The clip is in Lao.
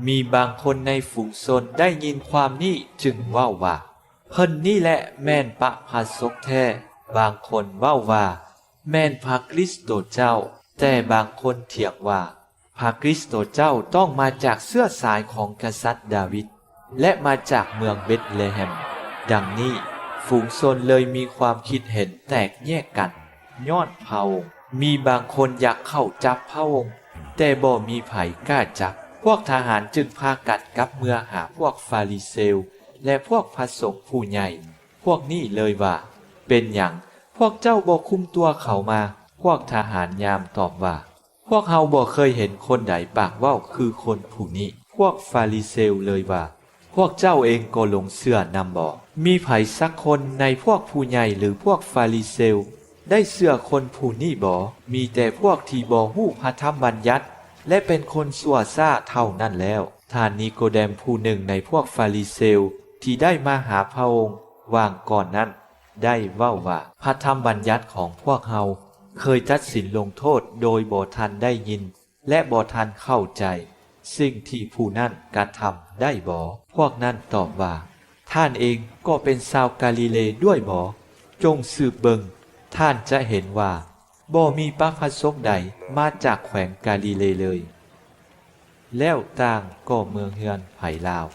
ມີບາງຄົນໃນຝູງຊົນໄດ້ຍິນຄວາມນີ້ຈຶ່ງເວົ້າວ່າ, ເພິ່ນນີ້ແຫຼະແມ່ນປະພາສົກແທ້. ບາງຄົນເວົ້າວ່າ, ແມ່ນພະຄຣິສໂຕເຈົ້າ. ແຕ່ບາງຄົນຖຽງວ່າ, ພະຄຣິສໂຕເຈົ້າຕ້ອງມາຈາກເຊື້ອສາຍຂອງກະສັດດາວິດ ແລະ ມາຈາກເມືອງເບັດເລແຮມ. ດັ່ງນີ້, ຝູງຊົນເລີຍມີຄວາມຄິດເຫັນແຕກແຍກກັນຍ້ອນພະອົງ. ມີບາງຄົນຢາກເຂົ້າຈັບພະອົງ, ແຕ່ບໍ່ມີໃຜກ້າຈັບ. ພວກທະຫານຈຶ່ງພາກັນກັບເມືອຫາພວກຟາຣິເຊວ ແລະ ພວກພະສົງຜູ້ໃຫຍ່ພວກນີ້ເລີຍວ່າ, ເປັນຫຍັງພວກເຈົ້າບໍ່ຄຸມຕົວເຂົາມາ? ພວກທະຫານຍາມຕອບວ່າ, ພວກເຮົາບໍ່ເຄີຍເຫັນຄົນໃດປາກເວົ້າຄືຄົນຜູ້ນີ້. ພວກຟາຣິເຊວເລີຍວ່າ, ພວກເຈົ້າເອງກໍຫຼົງເຊື່ອນຳບໍ? ມີໃຜສັກຄົນໃນພວກຜູ້ໃຫຍ່ ຫຼື ພວກຟາຣິເຊວໄດ້ເຊື່ອຄົນຜູ້ນີ້ບໍ? ມີແຕ່ພວກທີ່ບໍ່ຮູ້ພະທຳບັນຍັດ ແລະ ເປັນຄົນຊົ່ວຊ້າເທົ່ານັ້ນແລ້ວ. ທ່ານນິໂກເດມຜູ້ໜຶ່ງໃນພວກຟາຣິເຊວທີ່ໄດ້ມາຫາພະອົງຫວ່າງກ່ອນນັ້ນ ໄດ້ເວົ້າວ່າ, ພະທຳບັນຍັດຂອງພວກເຮົາເຄີຍຕັດສິນລົງໂທດໂດຍບໍ່ທັນໄດ້ຍິນ ແລະ ບໍ່ທັນເຂົ້າໃຈສິ່ງທີ່ຜູ້ນັ້ນກະທຳໄດ້ບໍ? ພວກນັ້ນຕອບວ່າ, ທ່ານເອງກໍເປັນຊາວກາລິເລດ້ວຍບໍ? ຈົ່ງສືບເບິ່ງ, ທ່ານຈະເຫັນວ່າບໍ່ມີປະພາສົກໃດມາຈາກແຂວງກາລິເລເລີຍ. ແລ້ວຕ່າງກໍເມືອເຮືອນໄປລາວ.